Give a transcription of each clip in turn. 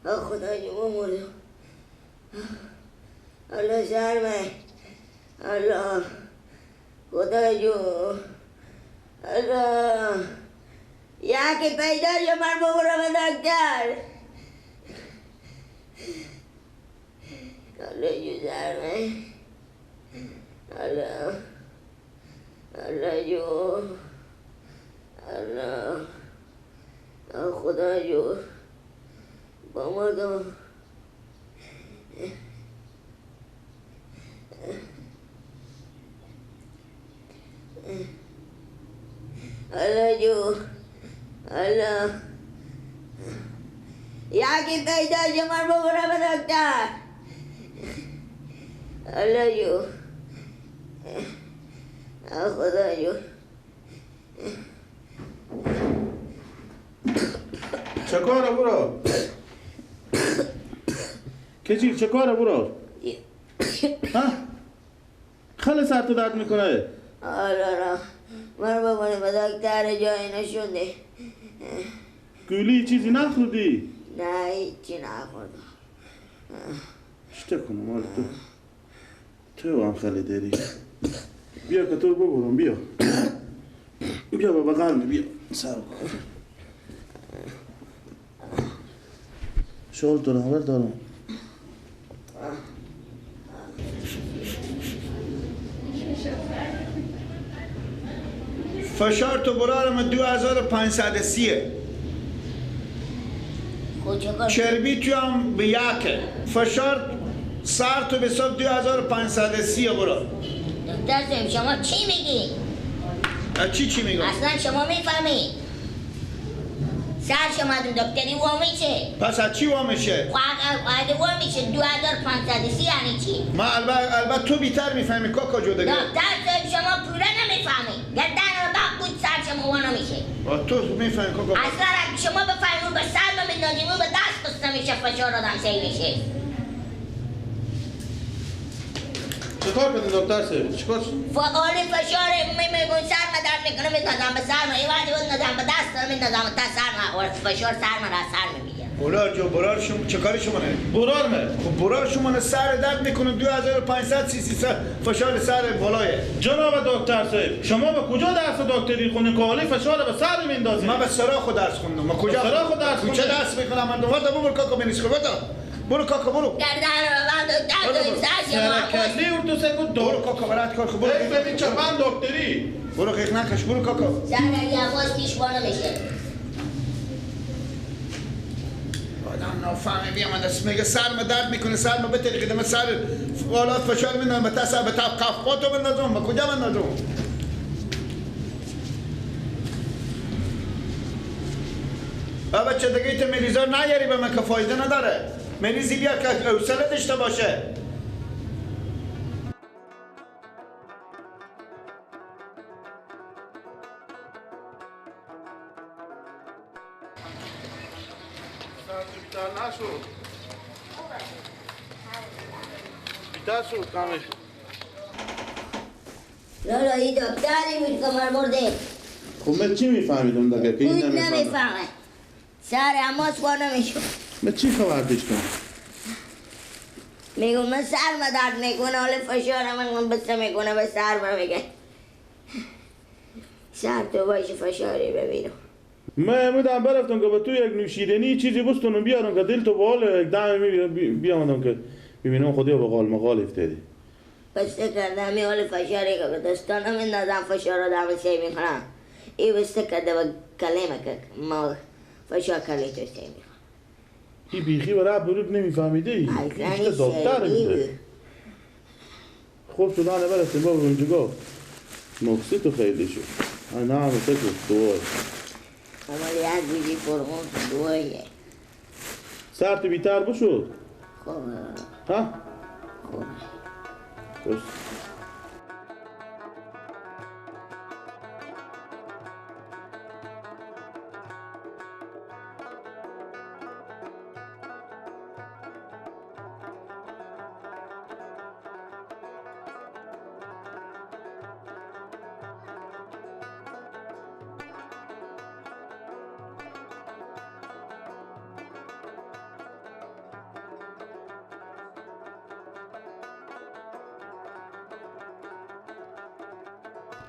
خدا جو مردم. الله شرمه. الله خدا جو. الله یکی پیدا شو من ببرم دکتر. الله جو شرمه. الله الله جو. الله خدا جو با مردم. الله جو. الله یکی پیدا شو من ببرم دکتر. الله جو. خدا جو. چه کاره برو؟ کچی چه کاره برو؟ ها؟ خیلی سر تو درد میکنه. آره من ببرم به دکتر جای نشونده. گولی چیزی نخوردی؟ نه هیچی نخوردم. چطور کنم مال تو؟ تو هم خیلی داری. بیا که تو ببرم بیا. بیا بابا قلبی بیا. سر کن. شغل دارم خبر دارم. فشار تو برارم 2530. چربی تو هم به یکه. فشار سر تو به حساب 2530 برار. دکتر شما چی میگی؟ چی میگم؟ اصلا شما میفهمی؟ سر شما دکتری وا میشه. پس از چی وا میشه؟ اگه وا میشه 2530 یعنی چی؟ ما البته تو بیتر میفهمی کاکا جو دیگه. دکتر شما پوره نمیفهمی. گردن باق بود سر شما وا نمیشه. تو میفهمی کاکا؟ اصلا اگه شما بفهمی به سر میندازیم به دست قصه میشه فشار آدم سی میشه. چطور بدین دکتر صاحب؟ چیکار؟ فعال فشار میگن سر ما درد میکنه میندازم به سر ما، یه وقتی میندازم به دست میندازم تا سر ما فشار سر ما را سر میگیره. برار جو برار شما چه کاری شما نه؟ برار نه. خب برار شما نه سر درد میکنه 2500 سی سی فشار سر بالایه. جناب دکتر صاحب شما به کجا درس دکتری خوندین که حالی فشار به سر میندازین؟ من به سراخ درس خوندم. من کجا سراخ درس خوندم؟ چه درس میخونم من؟ برو کاکا بنیس کن. برو کاکا برو. گردن من دکتر سرکلی اردو سکو برو کاکا برات کار خب برو. ببین چه من دکتری. برو قیق نکش برو کاکا. سر یواش پیش بالا میشه. آدم نافهمه بیام دست میگه سرم درد میکنه سرم بترکیده من سر بالا فشار میندازم به تسر به تب قفقاتو بندازم به کجا بندازم؟ بابا چه دیگه تو مریضا نیاری به من که فایده نداره. مریضی بیا که حوصله داشته باشه. بیتر نشد. بیتر شد کامش. لالا این دکتری بود که من برده. خب من چی میفهمیدم دیگه که این نمیفهمه. سر اماس با نمیشد. من چی خبر داشتم؟ میگم من سر ما درد میکنه حال فشار من بسته میکنه به سر من میگه سر تو باشه فشاری ببینم. من بودم برفتم که به تو یک نوشیدنی چیزی بستونم بیارم که دل تو به یک دم بیامدم که ببینم خودی به قال مقال افتادی. بسته کردم این حال فشاری که به دستانم میندازم فشار آدم سی میکنم. این بسته کرده به کلمه که ما فشار کلی تو سی میکنم. این بیخی و رب بروب نمیفهمیده ای. ایشته دکتر میده. خوب شدن برسیم بابا اونجا گفت نقصی تو خیلی شد. نه همه تکو دوای. اما یک بیجی فرمون دوایه. سر تو بیتر بشد؟ خوبه. ها؟ خوبه. خوش.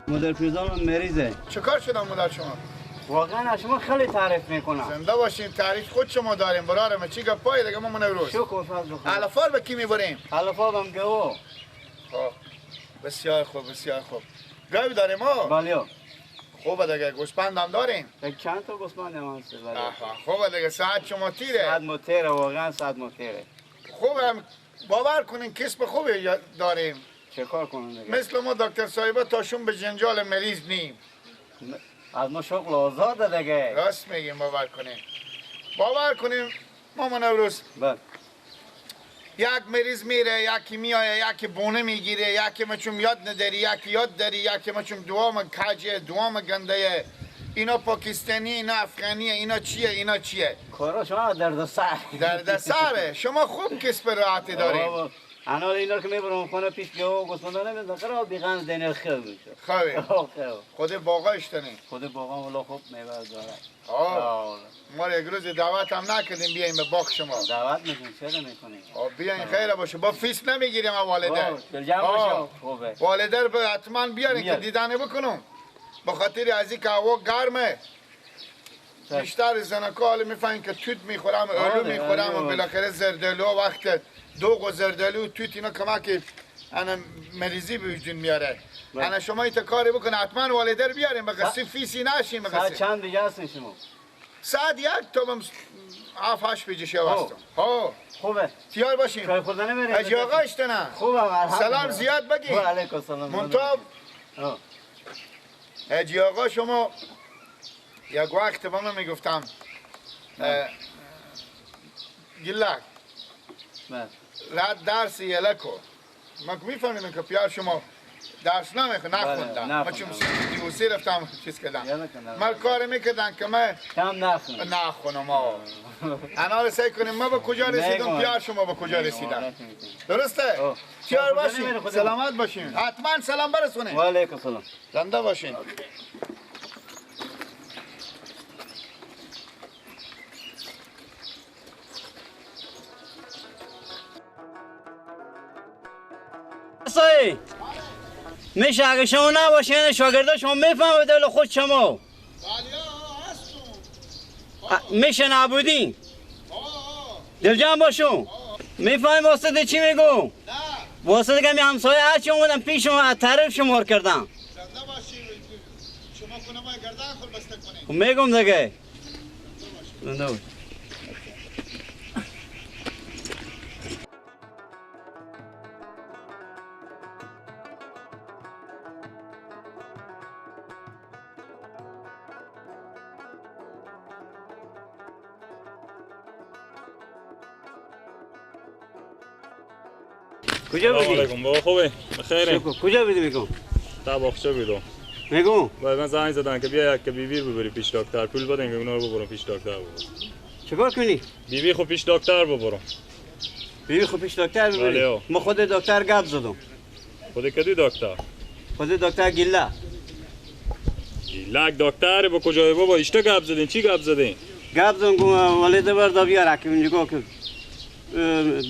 مادر پیرزان مریضه. چه کار شدم مادر شما؟ واقعا از شما خیلی تعریف میکنم. زنده باشین، تعریف خود شما داریم برارم. چی گپای دیگه ما نوروز. شکر فضل خدا. علفار به کی میبریم؟ علفار هم گو. خب بسیار خوب، بسیار خوب. گاو داریم ما؟ بله. خوبه دیگه، گوسفند هم داریم؟ چند تا گوسفند هم هست. بله. خوبه دیگه، ساعت شما تیره. ساعت ما تیره، واقعا ساعت ما تیره. خوبم باور کنین کسب خوبی داریم. چه کار کنیم دیگه؟ مثل ما دکتر صاحبه تاشون به جنجال مریض نیم. از ما شغل آزاده دیگه. راست میگیم، باور کنیم. باور کنیم مامان نوروز. بله. یک مریض میره، یکی میایه، یکی بونه میگیره، یکی مچون یاد نداری، یکی یاد داری، یکی مچون دوام کجه، دوام گنده. اینا پاکستانی، اینا افغانیه، اینا چیه، اینا چیه؟ کارا شما دردسر. دردسره. شما خوب کسب راحتی دارید. انا اینا که میبرم خونه پیش گاو گوسفندا نمیدن قرار بیغن دینر خیر میشه. خوبه. خود باغاش تنی. خود باغام والله خوب میوه داره. آه. ما یک روز دعوت هم نکردیم بیایم به باغ شما. دعوت میکنیم، چرا نمیکنیم؟ آ بیاین خیر باشه. با فیس نمیگیریم والده. دلجمع باشه خوبه. والده رو حتما بیارین که دیدنه بکنم. به خاطر از اینکه هوا گرمه. بیشتر زنکا حالا میفهمین که توت میخورم، الو میخورم و بالاخره زردآلو وقت دوغ و زردآلو و توت اینا کمک انا مریضی به وجود میاره. انا شما ایت کاری بکنه حتما والده رو بیاریم بخاطر فیسی نشیم. ساعت چند دیگه هستین شما؟ ساعت 1 تا 7 8 بجه شو هستم. ها خوبه. تیار باشیم. چای خوردن نمیریم. اجی آقا اشتنه. خوبم سلام زیاد بگی. و علیکم السلام. منتاب اجی آقا شما یک وقت با من میگفتم گلک رد درس یلکو من میفهمیدم که پیار شما درس نخوندم. من چون دیوسی رفتم چیز کردم من کار میکردم که من کم نخونم. انا رو سعی کنیم ما به کجا رسیدم پیار شما به کجا رسیدم. درسته؟ پیار باشین، سلامت باشین، حتما سلام برسونین. و علیکم السلام. زنده باشین. میشه اگه شما نباشین شاگردا شما میفهمه دل خود شما. میشه نبودین دلجان باشون میفهمی واسطه چی میگو؟ واسطه که می همسایه هرچی اومدم پیش شما از طرف شما کردم. میگم دیگه. زنده باش. کجا بودی؟ سلام علیکم بابا، خوبه؟ بخیره. کجا بودی میگم؟ تا باغچه بودم. میگم؟ بعد من زنگ زدن که بیا یک که بیبی ببری پیش دکتر، پول بدن که اونا رو ببرم پیش دکتر ببرم. چیکار کنی؟ بیبی خو پیش دکتر ببرم. بیبی خو پیش دکتر ببری؟ ما خود دکتر گپ زدم. خود کدی دکتر؟ خود دکتر گیلا. گیلا دکتر با کجای بابا؟ اشتا گپ زدین؟ چی گپ زدین؟ گپ زدم گفتم والد بردا بیار که اونجا که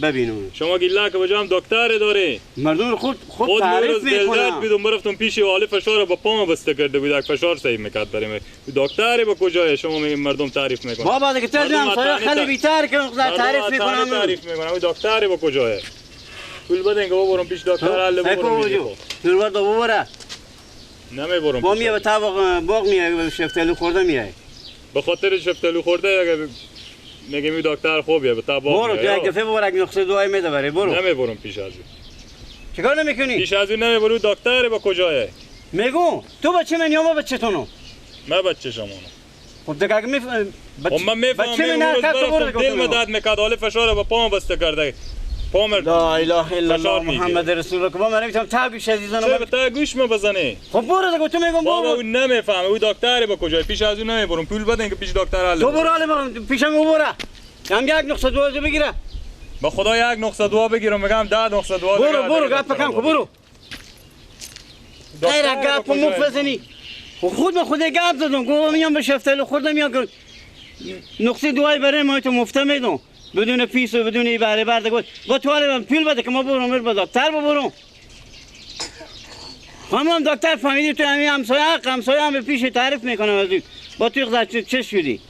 ببینم. شما گیلا که بجام دکتر داره. مردم خود تعریف میکنن. بیدم برفتم پیش والی فشار با پام بسته کرده بود، یک فشار صحیح میکرد بریم. دکتر با کجای شما میگین مردم تعریف میکنن؟ بابا دیگه تو همسایه خیلی بیتر که تعریف میکنن. تعریف میکنن. دکتر با کجای؟ پول بدین که ببرم پیش دکتر حل ببرم. پول بده ببره. نمیبرم. با میه به طبق باغ میه شفتالو خورده میای. به خاطر شفتالو خورده اگه میگم این دکتر خوبیه به تبا برو تو یک دفعه ببر یک نقطه دوای میده بری برو. نمیبرم پیش از این. چیکار نمیکنی؟ پیش از این نمیبرم. دکتر با کجایه؟ میگم تو بچه من یا ما بچه تونو؟ من بچه شما. خب دیگه اگه من میفهمم. بچه من نه تو برو دل مدد میکرد حال فشار با پام بسته کرده. پام لا اله الا الله محمد رسول الله. من نمیتونم تا گوش عزیزانم. چرا تا گوش ما بزنی؟ خب برو دیگه تو میگم بابا اون نمیفهمه. او دکتر با کجای؟ پیش از اون نمیبرم. پول بدین که پیش دکتر حل. تو برو حال پیشم برو. هم یک نقطه دو بگیره. با خدا یک نقطه دو بگیرم میگم 10 نقطه دو. برو برو گپ کم کو برو. غیر گپ مفت بزنی. خود به خود گپ زدم گفتم میام به شفتالو خوردم میام نقطه دوای برای ما تو مفت میدم. بدون فیس و بدون ای بهره برده گفت با تو حالا پول بده که ما برم بر دکتر ببرم. خانم دکتر فهمیدی تو همین همسایه حق همسایه هم به پیش تعریف میکنم از با تو چه شدی؟